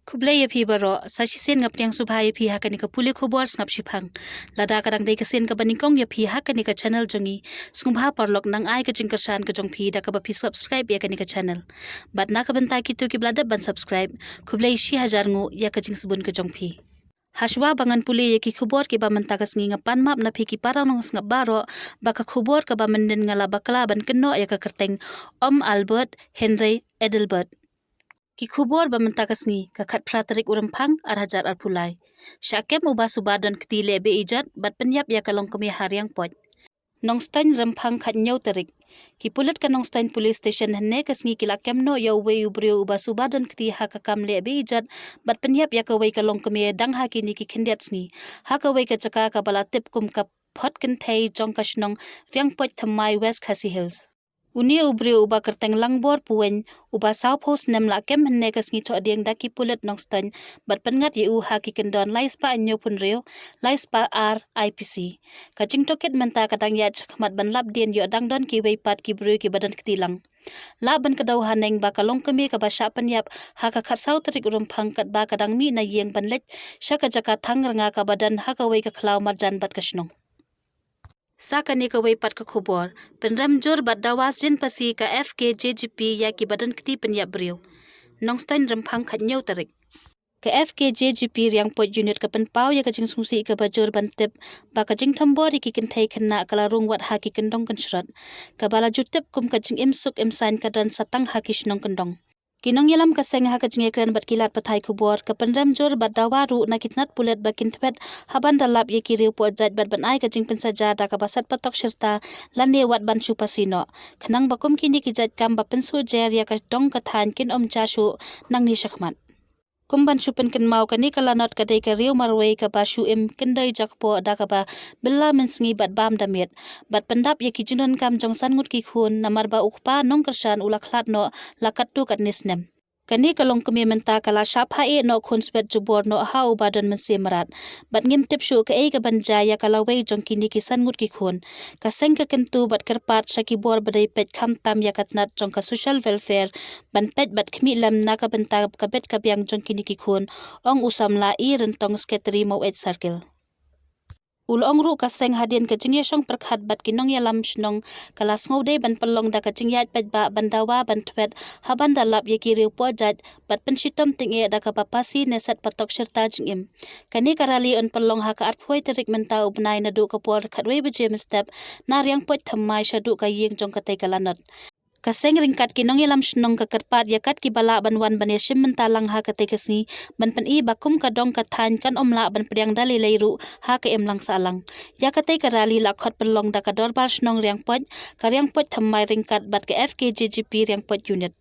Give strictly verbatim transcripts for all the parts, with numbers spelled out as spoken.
Khublei ïa phi baroh, sa shisien nga pdiang sngewbha ïa phi ha kane ka pule khubor sngap shiphang. Lada ka dang dei ka sien kaba nyngkong ïa phi ha kane ka channel jong ngi, sngewbha paralok nang ai ka jingkyrshan ka jong phi da kaba phi subscribe ïa kane ka channel. Bad na ka bynta kito kiba la dep ban subscribe, khublei shi hajar nguh ïa ka jingsbun ka jong phi. Hashwa ba ngan pule ïa ki khubor kiba mynta ka sngi, nga pan map na phi ki para nongsngap baroh ba ka khubor kaba mynnin nga la bakla ban kynnoh ïa ka kyrteng Om Albert Henry Adelbert. Ki khubor ba mynta ka sngi, ka khatphra tarik u Rymphang ar hajar arphew lai. Shah kem uba suba don kti leh be-ijot bad pynïap ïa ka longkmie ha Riangpoit. Nongstoiñ, Rymphang, khathynñiew tarik. Ki pulit ka Nongstoiñ Police Station hynne ka sngi ki la kem noh ïa uwei u briew uba suba don kti ha ka kam leh be-ijot bad pynïap ïa kawei ka longkmie dang ha kine ki khyndiat sngi ha kawei ka jaka kaba la tip kum ka Phot Kynthei jong ka shnong Riangpoit Thymmai, West Khasi Hills. Une u briew uba kyrteng Langbor Puweiñ, uba sawphew snem, la kem hynne ka sngi thohdieng da ki pulit Nongstoiñ bad pynngat ïa u ha ki kyndon lai spah hynñiewphew hynriew, lai spah ar I P C. Ka jingtohkit mynta ka dang ïaid shakhmat ban lap dien ïoh dang don kiwei pat ki briew kiba don kti lang. Lah ban kdew haneng ba ka longkmie kaba shah pynïap ha ka khatsaw tarik u Rymphang katba ka dang mih na ïing ban leit sha ka jaka thang rnga kaba don ha kawei ka khlaw marjan bad ka shnong. Sa kane kawei pat ka khubor, pynrem jur bad dawa sien phasi ka F K J G P ïa kiba don kti pynïap briew. Nongstoiñ, Rymphang, khathynñiew tarik. Ka F K J G P Riangpoit Unit ka pynpaw ïa ka jingsngewsih kaba jur ban tip ba ka jingthombor ïa ki kynthei khynnah ka la rung wat ha ki kyndong kynshrot, kaba la ju tip kum ka jingim suk im saiñ ka don sa tang ha ki shnong kyndong. Ki nongïalam ka seng ha ka jingïakren bad ki lad pathai khubor ka pynrem jur bad dawa ruh na ki tnat pulit ba kin thwet ha ban da lap ïa ki riew pohjait bad ban ai ka jingpynsaja da kaba set patok shirta lane wat ban shu phasi noh, khnang ba kum kine ki jait kam ba pynsuh jer ïa ka dong ka thaiñ kin ym jia shuh nangne shakhmat. Kum ban shu pynkynmaw, kane ka lanot ka dei ka riew marwei kaba shu im kyndoi jakpoh da kaba bylla mynsngi bad bam da miet, bad pyndap ïa ki jingdonkam jong san ngut ki khun, namar ba u kpa nongkyrshan u la khlad noh la katto katne snem. Kane ka longkmie mynta ka la shah phah ïeh noh khun swet jubor noh ha uba don mynsiem mrad, bad ngim tip shuh kaei ka ban jia ïa ka lawei jong kine ki san ngut ki khun. Ka seng ka kyntu bad kyrpad sha ki bor ba dei peit khamtam ïa ka tnat jong ka Social Welfare ban peit bad khmih lem na ka bynta ka bet ka biang jong kine ki khun, ong u samla E Ryntong, Secretary, Maweit Circle. U la ong ruh ka seng hadien ka jingïashong pyrkhat bad ki nongïalam shnong ka la sngewdei ban pynlong da ka jingïaid paidbah ban dawa ban thwet ha ban da lap ïa ki riew pohjait bad pynshitom tyngeh da kaba phasi ne set patok shirta jingim. Kane ka rally yn pynlong ha ka arphew tarik mynta u bnai naduh ka por khatwei baje mynstep na Riangpoit Thymmai shaduh ka ïing jong katei ka lanot. Ka seng ryngkat ki nongïalam shnong ka kyrpad ïa kat kiba lah ban wan ban ïashim bynta lang ha katei ka sngi ban pyni ba kum ka dong ka thaiñ kan ym lah ban pdiang da lei lei ruh ha ka imlang sahlang. Ïa katei ka rally la khot pynlong da ka Dorbar Shnong Riangpoit, ka Riangpoit Thymmai ryngkat bad ka F K J G P Riangpoit Unit.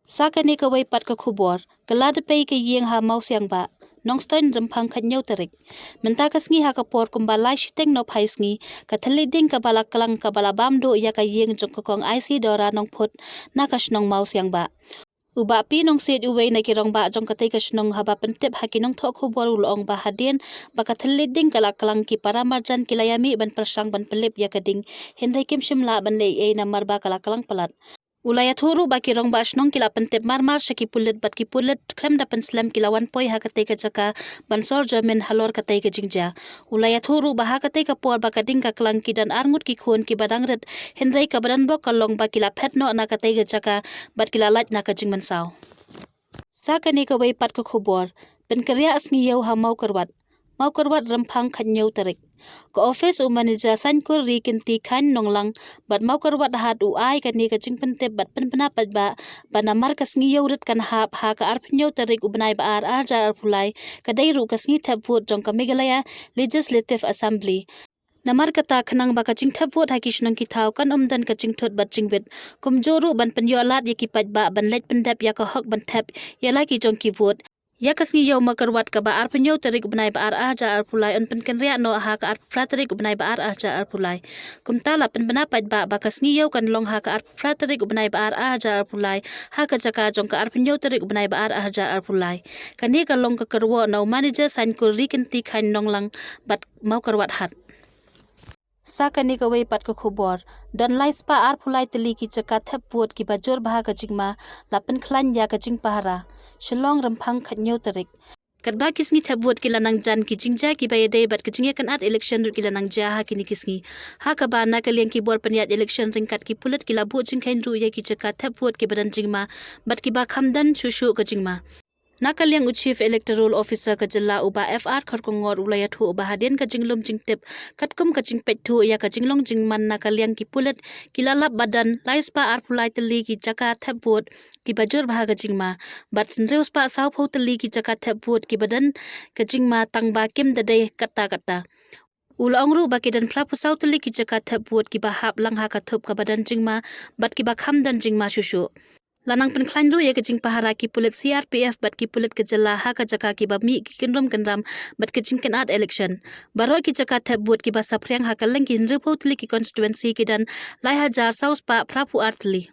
Sa kane kawei pat ka khubor, kylla da pei ka ïing ha Mawsiangbah. Nongstoiñ, Rymphang, khathynñiew tarik. Mynta ka sngi ha ka por kumba lai shiteng nohphai sngi, ka thylliej ding kaba la klang kaba la bam duh ïa ka ïing jong ka Kong Isidora Nongphut na ka shnong Mawsiangbah. U Bah P Nongsiej, uwei na ki rangbah jong katei ka shnong, haba pyntip ha ki nongthoh khubor u la ong ba hadien ba ka thylliej ding ka la klang, ki para marjan ki la ïamih ban pyrshang ban pynlip ïa ka ding, hynrei kim shym lah ban leh ei ei namar ba ka la klang palat. U la ïathuh ruh ba ki rangbah shnong ki la pyntip marmar sha ki pulit bad ki pulit khlem da pynslem ki la wan poi ha katei ka jaka ban sor jamin halor katei ka jingjia. U la ïathuh ruh ba ha katei ka por ba ka ding ka klang, ki don ar ngut ki khun kiba dang rit, hynrei kaba donbok ka long ba ki la phet noh na katei ka jaka bad ki la lait na ka jingmynsaw. Sa kane kawei pat ka khubor, pynkynriah sngi ïew ha Mawkyrwat. Mawkyrwat, Rymphang, khathynñiew tarik. Ka ophis u manager Saiñkur Ri Kynti Khain Nonglang bad Mawkyrwat Hat u ai kane ka jingpyntip bad pynbna paidbah ba namar ka sngi ïew rit kan hap ha ka arphew hynñiew tarik u bnai ba ar, ar hajar arphew lai, ka dei ruh ka sngi thep vote jong ka Meghalaya Legislative Assembly. Namar kata, khnang ba ka jingthep vote ha ki shnong ki thaw kan ym don ka jingthut bad jingwit, kumjuh ruh ban pynïoh lad ïa ki paidbah ban leit pyndep ïa ka hok ban thep ïa la ki jong ki vote. Ïa ka sngi ïew Mawkyrwat kaba arphew hynñiew tarik u bnai ba ar, ar hajar arphew lai yn pynkynriah noh ha ka arphew phra tarik u bnai ba ar, ar hajar arphew lai. Kumta la pynbna paidbah ba ka sngi ïew kan long ha ka arphew phra tarik u bnai ba ar, ar hajar arphew lai, ha ka jaka jong ka arphew hynñiew tarik u bnai ba ar, ar hajar arphew lai. Kane ka long ka kyrwoh na u manager Saiñkur Ri Kynti Khain Nonglang bad Mawkyrwat Hat. Sa kane kawei pat ka khubor, don lai spah arphew lai tylli ki jaka thep vote kiba jur bha ka jingma, la pynkhlaiñ ïa ka jingpahara. Shillong, rymphang khatñiew tarik. Katba ki sngi thep vote ki la nang jan, ki jingjia kiba ïadei bad ka jingïakynad election ruh ki la nang jia ha kine ki sngi. Ha kaba na ka liang ki bor pynïaid election ryngkat ki pulit ki la buh jingkheiñ ruh ïa ki jaka thep vote kiba don jingma bad kiba kham don shuh shuh ka jingma. Na ka liang u Chief Electoral Officer ka jylla u Bah F R Kharkongor u la ïathuh ba hadien ka jinglum jingtip katkum ka jingpeit thuh ïa ka jinglong jingman na ka liang ki pulit, ki la lap ba don lai spah arphew lai tylli ki jaka thep vote kiba jur bha ka jingma, bad hynriew spah sawphew tylli ki jaka thep vote kiba don ka jingma tang ba kim da dei katta katta. U la ong ruh ba ki don phraphew saw tylli ki jaka thep vote kiba hap lang ha ka thup kaba don jingma bad kiba kham don jingma shuh shuh. La nang pynkhlaiñ ruh ïa ka jingpahara ki pulit C R P F bad ki pulit ka jylla ha ka jaka kiba mih ki kynrum kynram bad ka jingkynad election. Baroh ki jaka thep vote kiba saphriang ha kylleng ki hynriewphew tylli ki constituency ki don lai hajar saw spah phraphew ar tylli.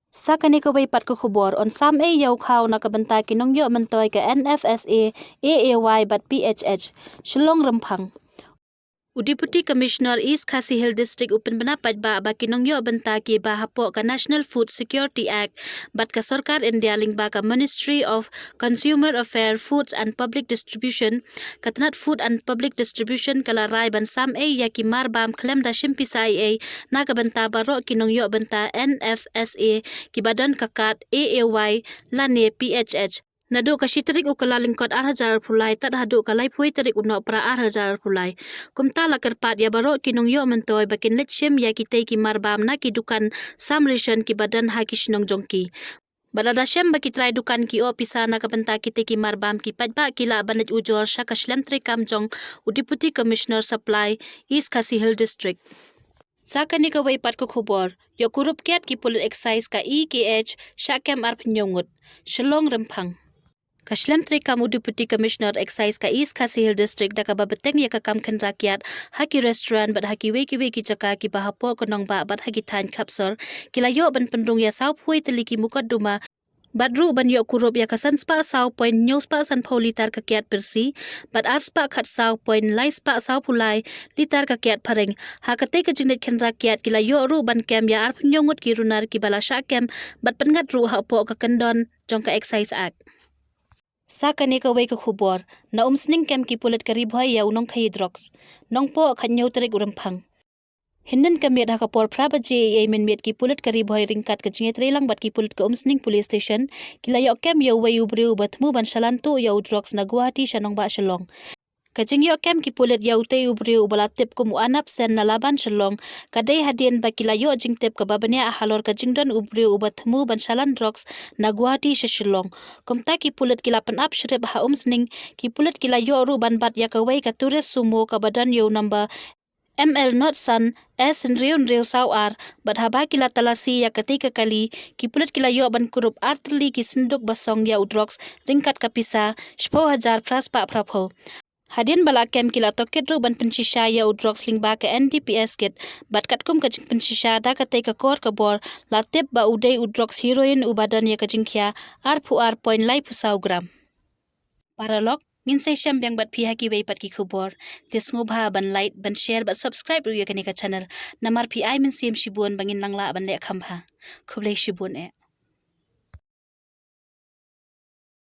Sa kane kawei pat ka khubor, yn sam ei ïa u khaw na ka bynta ki nongïoh myntoi ka N F S A, A A Y bad P H H. Shillong, rymphang. U Deputy Commissioner East Khasi Hills District u pynbna paidbah ba ki nongïoh bynta kiba hapoh ka National Food Security Act bad ka Sorkar India lyngba ka Ministry of Consumer Affairs, Foods and Public Distribution, ka tnat Food and Public Distribution ka la rai ban sam ei ïa ki marbam khlem da shim pisa ei ei na ka bynta baroh ki nongïoh bynta N F S A kiba don ka kad A A Y lane P H H. Naduh ka shi tarik u Kyllalyngkot ar hajar arphew lai tad haduh ka laiphew tarik u Nohprah ar hajar arphew lai. Kumta la kyrpad ïa baroh ki nongïoh myntoi ba kin leit shim ïa kitei ki marbam na ki dukan sam ration kiba don ha ki shnong jong ki. Bad lada shem ba ki trai dukan ki ïoh pisa na ka bynta kitei ki marbam, ki paidbah ki lah ban leit ujor sha ka shlem treikam jong u Deputy Commissioner Supply, East Khasi Hills District. Sa kane kawei pat ka khubor, ïoh kurup kiad ki pulit excise ka E K H, shah kem arphew hynñiew ngut. Shillong, rymphang. Ka shlem treikam u Deputy Commissioner Excise ka East Khasi Hills District da kaba bteng ïa ka kam khynra kiad ha ki restaurant bad ha kiwei kiwei ki jaka kiba hapoh ka nongbah bad ha ki thaiñ khapsor, ki la ïoh ban pynrung ïa sawphew tylli ki mukotduma bad ruh ban ïoh kurup ïa ka san spah saw point hynñiew spah sanphew litar ka kiad pyrsi bad ar spah khatsaw point lai spah sawphew lai litar ka kiad phareng. Ha katei ka jingleit khynra kiad ki la ïoh ruh ban kem ïa arphew hynñiew ngut ki runar kiba la shah kem bad pynngat ruh hapoh ka kyndon jong ka Excise Act. Sa kane kawei ka khubor, na Umsning kem ki pulit ka Ri Bhoi ïa u nongkhaïi drugs. Nongpoh, khatñiew tarik u Rymphang. Hynnin ka miet ha ka por phra baje eiei mynmiet ki pulit ka Ri Bhoi ryngkat ka jingïatreilang bad ki pulit ka Umsning Police Station, ki la ïoh kem ïa uwei u briew uba thmu ban shalan tuh ïa u drugs na Guwahati sha nongbah Shillong. Ka jingïoh kem ki pulit ïa utei u briew uba la tip kum u Anap Sen na Laban Shillong, ka dei hadien ba ki la ïoh jingtip kaba bniah halor ka jingdon u briew uba thmu ban shalan drugs na Guwahati sha Shillong. Kumta ki pulit ki la pynap shrip ha Umsning, ki pulit ki la ïoh ruh ban bat ïa kawei ka Tourist Sumo kaba don ïa u number M L not san S hynriew hynriew saw ar, bad haba ki la talasi ïa katei ka kali, ki pulit ki la ïoh ban kurup ar tylli ki synduk ba song ïa u drugs ryngkat ka pisa shiphew hajar phra spah phraphew. Hadien ba la kem ki la tohkit ruh ban pynshisha ïa u drugs lyngba ka N D P S kit, bad katkum ka jingpynshisha da katei ka kor ka bor, la tip ba u dei u drugs heroin uba don ïa ka jingkhia arphew ar point laiphew saw gram. Paralok, ngin sa ïashem biang bad phi ha kiwei pat ki khubor. Te sngewbha ban like, ban share, bad subscribe ruh ïa kane ka channel. Namar phi ai mynsiem shibun ba ngin nang lah ban leh kham bha. Khublei shibun eh.